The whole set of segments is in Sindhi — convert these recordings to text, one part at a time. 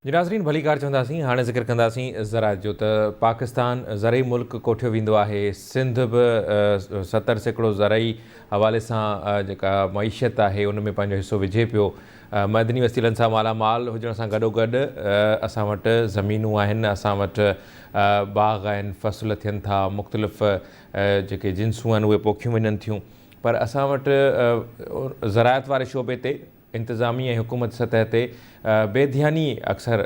جي ناظرين ڀليڪار چونداسين هاڻي ذڪر ڪنداسين زراعت جو ته پاڪستان زرعي ملڪ ڪوٺيو ويندو آهي سنڌ به 70% زرعي حوالي سان جيڪا معيشت آهي ان ۾ پنهنجو حصو وجهي پيو معدني وسيلن سان مالا مال هجڻ سان گڏو گڏ اسان وٽ زمينون آهن اسان وٽ باغ آهن فصل ٿين ٿا مختلف جيڪي جنسون آهن اهي پوکيون وڃن ٿيون پر اسان وٽ زراعت واري شعبي تي انتظامي ۽ حڪومتي سطح تي بي ڌياني اڪثر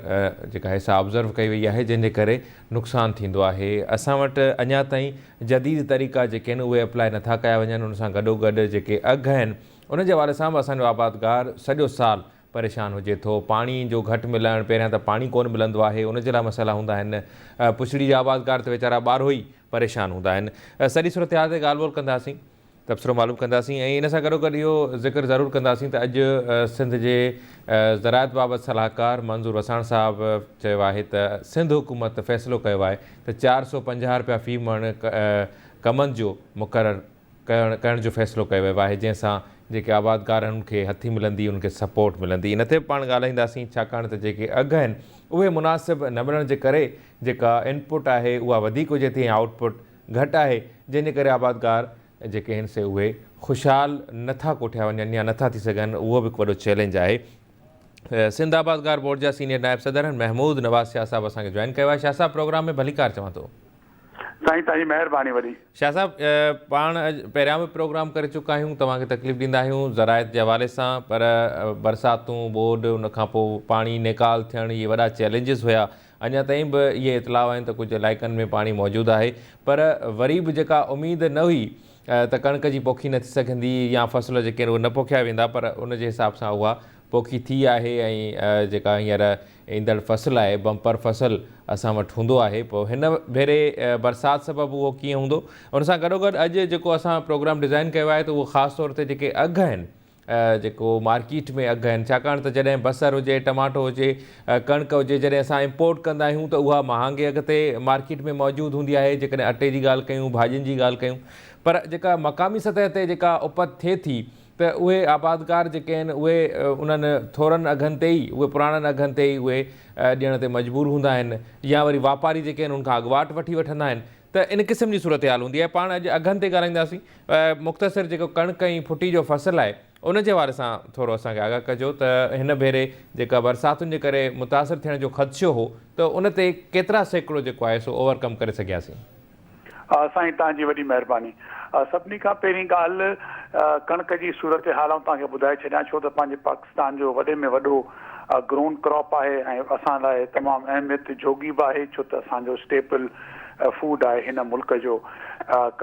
جيڪا آهي سا آبزرو ڪئي وئي آهي جنهن جي ڪري نقصان ٿيندو آهي اسان وٽ اڃا تائين جديد طريقا جيڪي آهن اهي اپلائي نٿا ڪيا وڃن ان سان گڏو گڏ جيڪي اگهه آهن ان جي حوالي سان به اسان جو آبادگار سڄو سال پريشان هجي ٿو پاڻي جو گهٽ ملڻ پهريان ته پاڻي ڪونه ملندو آهي ان جي لاء مسئلا هوندا آهن پڇڙي جا آبادگار ته ويچارا ٻارهو ئي پريشان هوندا آهن سڄي صورتحال تي ڳالهه ٻولهه ڪنداسين تبصرو معلوم ڪنداسين ۽ ان سان گڏوگڏ اهو ذڪر ضرور ڪنداسين ته اڄ سنڌ جي زراعت بابت صلاحڪار منظور وساڻ صاحب چيو آهي ته سنڌ حڪومت فيصلو ڪيو آهي ته 450 رپيا في مڻ ڪمند جو مقرر ڪرڻ جو فيصلو ڪيو ويو آهي جنهن سان جيڪي آبادگار آهن انهن کي هٿي ملندي انهن کي سپورٽ ملندي ان تي به پاڻ ڳالهائينداسين ڇاڪاڻ ته جيڪي اگهه آهن اهي مناسب نه ملڻ جي ڪري جيڪا انپٽ آهي اها وڌيڪ هجي ٿي ۽ آئوٽ پٽ گهٽ آهي جنهن جي ڪري آبادگار جيڪي آهن سي اهي خوشحال نه ٿا ڪوٺيا وڃن يا نه ٿا ٿي سگهن اهو به هڪ وڏو چئلينج آهي. سنڌ آبادگار بورڊ جا سينيئر نائب صدر محمود نواز شاهه صاحب اسان کي جوائن ڪيو آهي. شاهه صاحب پروگرام ۾ ڀليڪار چوان ٿو. سائين توهان جي مهرباني وڏي. شاهه صاحب پاڻ پهريان به پروگرام ڪري چڪا آهيون توهان کي تڪليف ڏيندا آهيون زراعت جي حوالي سان پر برساتون ٻوڏ ان کان پوء پاڻي نيڪال ٿيڻ اهي وڏا چئلينجز هيا اڃا تائين به اهي اطلاع آهن ته ڪجهه علائقن ۾ پاڻي موجود آهي پر وري به جيڪا اميد نه هئي ته ڪڻڪ جي پوکي نه ٿي سگهندي يا فصل جيڪي آهن اهي نه پوکيا ويندا پر ان جي حساب سان اها پوکي ٿي آهي ۽ جيڪا هينئر ايندڙ فصل آهي بمپر فصل اسان وٽ هوندو آهي پوء هن ڀيري برسات سبب اهو ڪيئن هوندو ان سان گڏوگڏ اڄ جيڪو اسان پروگرام ڊزائن ڪيو آهي ته اهو خاص طور تي جيڪي اگهه آهن جيڪو مارڪيٽ ۾ اگهه آهن ڇاڪاڻ ته جڏهن بصر هجي ٽماٽو هجي ڪڻڪ هجي جڏهن اسان امپورٽ ڪندا آهيون ته اها مهانگي اگهه تي مارڪيٽ ۾ موجود هوندي آهي جيڪڏهن اٽي جي ڳالهه ڪيون ڀاڄين جي ڳالهه ڪيون پر جيڪا مقامي سطح تي جيڪا اپت ٿئي ٿي ته اهي آبادگار جيڪي آهن اهي انهن ٿورن اگهن تي ئي اهي پراڻن اگهن تي ئي اهي ڏيڻ تي مجبور هوندا آهن يا وري واپاري جيڪي آهن ان کان اڳواٽ وٺي وٺندا آهن ته ان قسم جي صورتحال هوندي آهي پاڻ اڄ اگهن تي ڳالهائينداسين مختصر جيڪو ڪڻڪ ۽ ڦٽي جو فصل آهي ان جي حوالي سان ٿورو اسان کي آگاهه ڪجو ته هن ڀيري جيڪا برساتن جي ڪري متاثر ٿيڻ جو خدشو هو ته ان تي ڪيترا سيڪڙو جيڪو آهي سو اوور ڪم ڪري سگهياسين. سائين توهان جي وڏي مهرباني. سڀني کان پهرين ڳالهه ڪڻڪ جي صورتحال آئون توهان کي ٻڌائي ڇڏيان ڇو ته پنهنجي پاڪستان جو وڏي ۾ وڏو گرون ڪراپ آهي ۽ اسان لاء تمام اهميت جوڳي به آهي ڇو ته اسان جو اسٽيپل فوڊ آهي هن ملڪ جو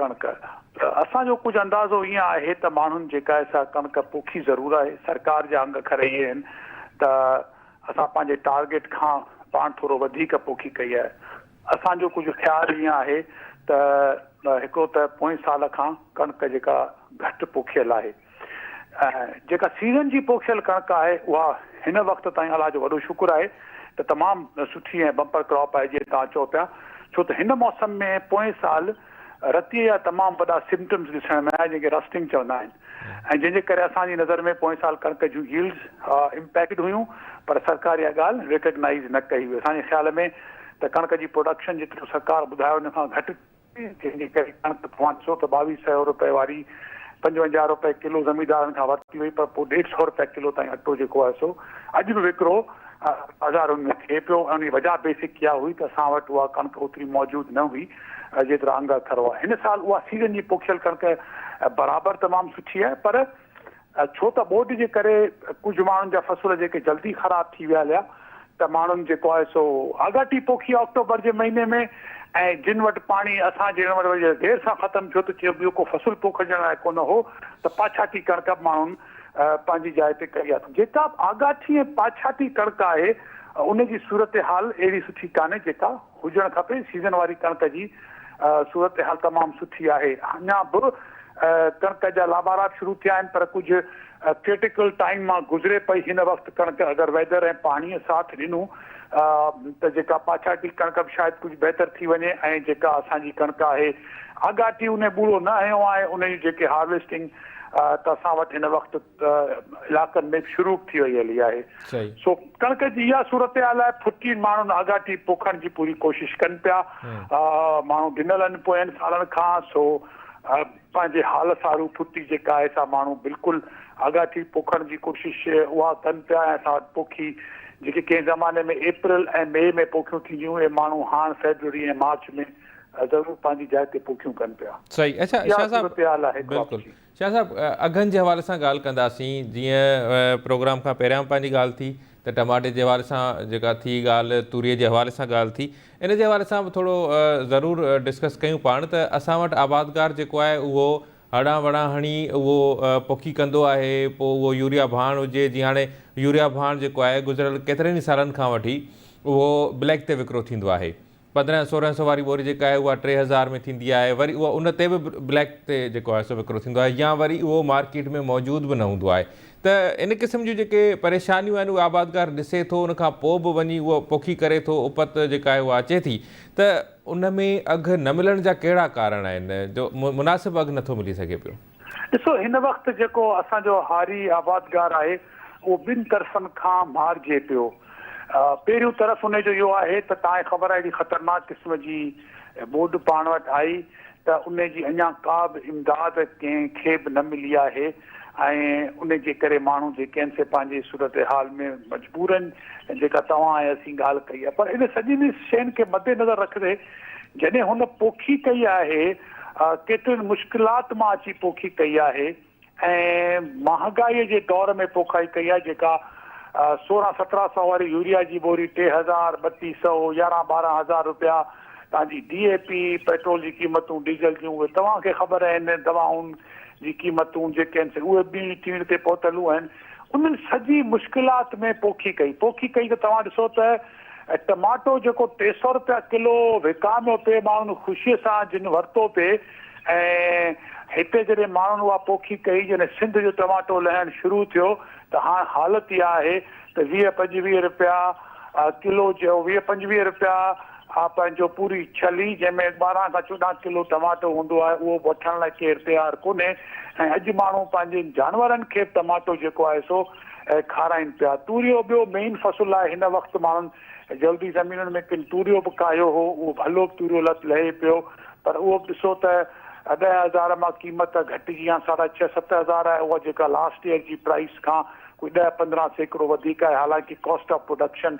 ڪڻڪ ته اسان جو ڪجهه اندازو ائين آهي ته ماڻهن جيڪا آهي سا ڪڻڪ پوکي ضرور آهي سرڪار جا انگ اکر اهي آهن ته اسان پنهنجي ٽارگيٽ کان پاڻ ٿورو وڌيڪ پوکي ڪئي آهي اسان جو ڪجهه خيال ائين آهي ته هڪڙو ته پوئين سال کان ڪڻڪ جيڪا گهٽ پوکيل آهي ۽ جيڪا سيزن جي پوکيل ڪڻڪ آهي اها هن وقت تائين الله جو وڏو شڪر آهي ته تمام سٺي ۽ بمپر ڪراپ آهي جيئن توهان چئو پيا ڇو ته هن موسم ۾ پوئين سال رتيء جا تمام وڏا سمپٽمز ڏسڻ ۾ آيا جنهن کي رسٽنگ چوندا آهن ۽ جنهن جي ڪري اسان جي نظر ۾ پوئين سال ڪڻڪ جون ييلڊز امپيڪٽڊ هيون پر سرڪار اها ڳالهه ريڪگنائيز نه ڪئي هئي اسان جي خيال ۾ ته ڪڻڪ جي پروڊڪشن جيترو سرڪار ٻڌايو ان کان گهٽ جنهن جي ڪري ڪڻڪ توهان ڏسو ته 22 سئو روپئي واري 55 روپئي ڪلو زميندارن کان ورتي وئي پر پوء ڏيڍ سئو روپيا ڪلو تائين اٽو جيڪو آهي سو اڄ به وڪرو بازارن ۾ ٿئي پيو ۽ ان جي وجهه بيسڪ اها هئي ته اسان وٽ اها ڪڻڪ اوتري موجود نه هئي جيترا انگ اکر هئا. هن سال اها سيزن جي پوکيل ڪڻڪ برابر تمام سٺي آهي پر ڇو ته ٻوڏ جي ڪري ڪجهه ماڻهن جا فصل جيڪي جلدي خراب ٿي ويا هليا ته ماڻهن جيڪو آهي سو آڳاٽي پوکي آڪٽوبر جي مهيني ۾ ۽ جن وٽ پاڻي اسان جهڙن وٽ وري دير سان ختم ٿيو ته چيو ٻيو ڪو فصل پوکجڻ لاء ڪونه هو ته پاڇاٽي ڪڻڪ به ماڻهن پنهنجي جاء تي ڪئي آهي جيڪا به آڳاٽي ۽ پاڇاٽي ڪڻڪ آهي ان جي صورتحال اهڙي سٺي ڪانهي جيڪا هجڻ کپي، سيزن واري ڪڻڪ جي صورتحال تمام سٺي آهي، اڃا به ڪڻڪ جا لابارا به شروع ٿيا آهن پر ڪجهه ڪرٽيڪل ٽائيم مان گذري پئي، هن وقت ڪڻڪ اگر ويدر ۽ پاڻيء ساٿ ڏنو ته جيڪا پاڇاٽي ڪڻڪ به شايد ڪجهه بهتر ٿي وڃي ۽ جيڪا اسان جي ڪڻڪ آهي آڳاٽي انهي ٻوڙو نه هنيو آهي انهي جون جيڪي هارويسٽنگ ته اسان وٽ هن وقت علائقن ۾ شروع به ٿي وئي هلي آهي. سو ڪڻڪ جي اها صورتحال آهي ڦٽي ماڻهن آڳاٽي پوکڻ جي پوري ڪوشش ڪن پيا ماڻهو ڊنل آهن پوين سالن کان سو پنهنجي حال سارو ڦٽي جيڪا آهي سا ماڻهو بلڪل آڳاٽي پوکڻ جي ڪوشش اها ڪن پيا ۽ اسان وٽ پوکي جيڪي ڪنهن زماني ۾ اپريل ۽ مئي ۾ پوکيون ٿينديون اهي ماڻهو هاڻ فيبروري ۽ مارچ ۾ ضرور پنهنجي جاء تي پوکيون ڪن پيا. صحيح اڇا اها شاهه صاحب صورتحال آهي ڪراپ بلڪل جي. شاهه صاحب اگهن جي حوالي سان ڳالهه ڪنداسين جيئن پروگرام کان پهريان به پنهنجي ڳالهه ٿي ته ٽماٽي جي حوالي سان جيڪا ٿي ڳالهه توري جي حوالي سان ڳالهه ٿي ان جي حوالي سان به ٿورو ضرور ڊسڪس ڪيون پاڻ ته اسان وٽ آبادگار جيڪو آهي اهو هڙان وڙان هڻي اهو پوکي ڪندو آهي پوء اهو يوريا ڀاڻ هجي جيئن هاڻي يوريا ڀاڻ جيڪو آهي گذريل ڪيترن ئي سالن کان وٺي اهو بليڪ تي وڪرو ٿيندو آهي 15 16 سو واري ٻوري جيڪا آهي اها 3000 ۾ ٿيندي آهي وري اها ان تي به بليڪ تي جيڪو آهي سو وڪرو ٿيندو آهي يا وري اهو مارڪيٽ ۾ موجود به نه هوندو آهي ته ان قسم جون جيڪي پريشانيون آهن اهي آبادگار ڏسي ٿو ان کان پوء به وڃي اهو پوکي ڪري ٿو اپت جيڪا آهي اها اچي ٿي ته ان ۾ اگهه نه ملڻ جا ڪهڙا ڪارڻ آهن جو مناسب اگهه نٿو ملي سگهي پيو. ڏسو هن وقت جيڪو اسان جو هاري آبادگار آهي اهو ٻن طرفن کان مارجي پيو. پهريون طرف ان جو اهو آهي ته توهان کي خبر آهي اهڙي خطرناڪ قسم جي ٻوڏ پاڻ وٽ آئي ته ان جي اڃا ڪا به امداد ڪنهن کي به نه ملي آهي ۽ ان جي ڪري ماڻهو جيڪي آهن سي پنهنجي صورتحال ۾ مجبور آهن جيڪا توهان ۽ اسين ڳالهه ڪئي آهي پر ان سڄي شين کي مدنظر رکندي جڏهن هن پوکي ڪئي آهي ڪيترين مشڪلات مان اچي پوکي ڪئي آهي ۽ مهانگائيء جي دور ۾ پوکائي ڪئي آهي جيڪا 16 17 سئو واري يوريا جي ٻوري 3000، 32 سئو، 11 12 هزار رپيا توهان جي ڊي اي پي، پيٽرول جي قيمتون ڊيزل جون اهي توهان کي خبر آهن دوائن جي قيمتون جيڪي آهن سي اهي ٻيڻ ٽيڻ تي پهتل آهن انهن سڄي مشڪلات ۾ پوکي ڪئي پوکي ڪئي ته توهان ڏسو ته ٽماٽو جيڪو 300 رپيا ڪلو وڪاميو پئي ماڻهن خوشيء سان جن ورتو پئي ۽ هتي جڏهن ماڻهن اها پوکي ڪئي، جڏهن سنڌ جو ٽماٽو لهڻ شروع ٿيو ته هاڻ حالت اها آهي ته 20 25 رپيا ڪلو جو 20 25 رپيا پنهنجو پوري ڇلي جنهن ۾ 12 کان 14 ڪلو ٽماٽو هوندو آهي اهو به وٺڻ لاء ڪير تيار ڪونهي ۽ اڄ ماڻهو پنهنجي جانورن کي به ٽماٽو جيڪو آهي سو کارائين پيا. توريو ٻيو مين فصل آهي هن وقت ماڻهن جلدي زمينن ۾ ڪن توريو به ڪاهيو هو، اهو ڀلو به توريو لت لهي پيو، پر اهو به ڏسو ته 10,000 مان قيمت گهٽجي هاڻ ساڍا ڇهه ست هزار آهي، اها جيڪا لاسٽ ايئر جي پرائس کان ڪوئي ڏهه 15% وڌيڪ آهي، حالانڪه ڪاسٽ آف پروڊڪشن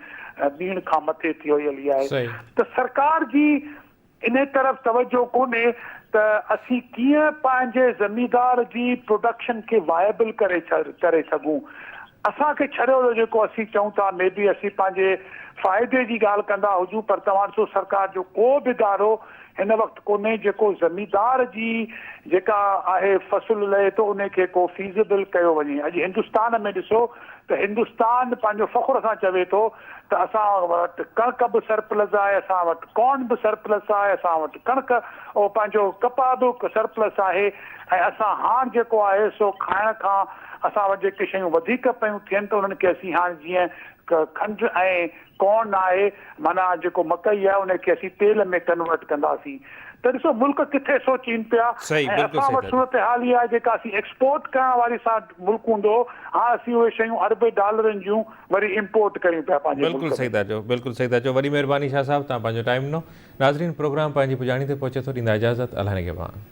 ٻيڻ کان مٿي ٿي وئي هلي آهي ته سرڪار جي انهيء طرف توجهه ڪونهي ته اسين ڪيئن پنهنجي زميندار جي پروڊڪشن کي وائبل ڪري ڪري سگهون. اسان کي ڇڏيو ويو جيڪو اسين چئون ٿا مي بي اسين پنهنجي فائدي جي ڳالهه ڪندا هجون پر توهان ڏسو سرڪار جو ڪو به ادارو هن وقت ڪونهي جيڪو زميندار جي جيڪا آهي فصل لهي ٿو انهي کي ڪو فيزبل ڪيو وڃي. اڄ هندستان ۾ ڏسو ته هندستان پنهنجو فخر سان چوي ٿو ته اسان وٽ ڪڻڪ به سرپلس آهي، اسان وٽ ڪارن به سرپلس آهي، اسان وٽ ڪڻڪ او پنهنجو ڪپهه به سرپلس آهي ۽ اسان هاڻ جيڪو آهي سو کائڻ کان اسان وٽ جيڪي شيون وڌيڪ پيون ٿين ته انهن کي اسين هاڻ جيئن کنڊ ۽ ڪارن آهي معنيٰ جيڪو مڪئي آهي ان کي اسين تيل ۾ ڪنورٽ ڪنداسين ته ڏسو ملڪ ڪٿي سوچين پيا صحيح ۽ بلڪل اسان صحيح وٽ ٿا چئو. صورتحال اها آهي جيڪا اسين ايڪسپورٽ ڪرڻ واري سان ملڪ هوندو هو هاڻ اسين اهي شيون اربين ڊالرن جون وري امپورٽ ڪريون پيا پنهنجي بلڪل ملڪ ۾. صحيح ٿا چئو بلڪل صحيح ٿا چئو وڏي مهرباني شاهه صاحب توهان پنهنجو ٽائيم ڏنو ناظرين پروگرام پنهنجي پڄاڻي تي پهچي ٿو ڏيندا اجازت الله نگهبان.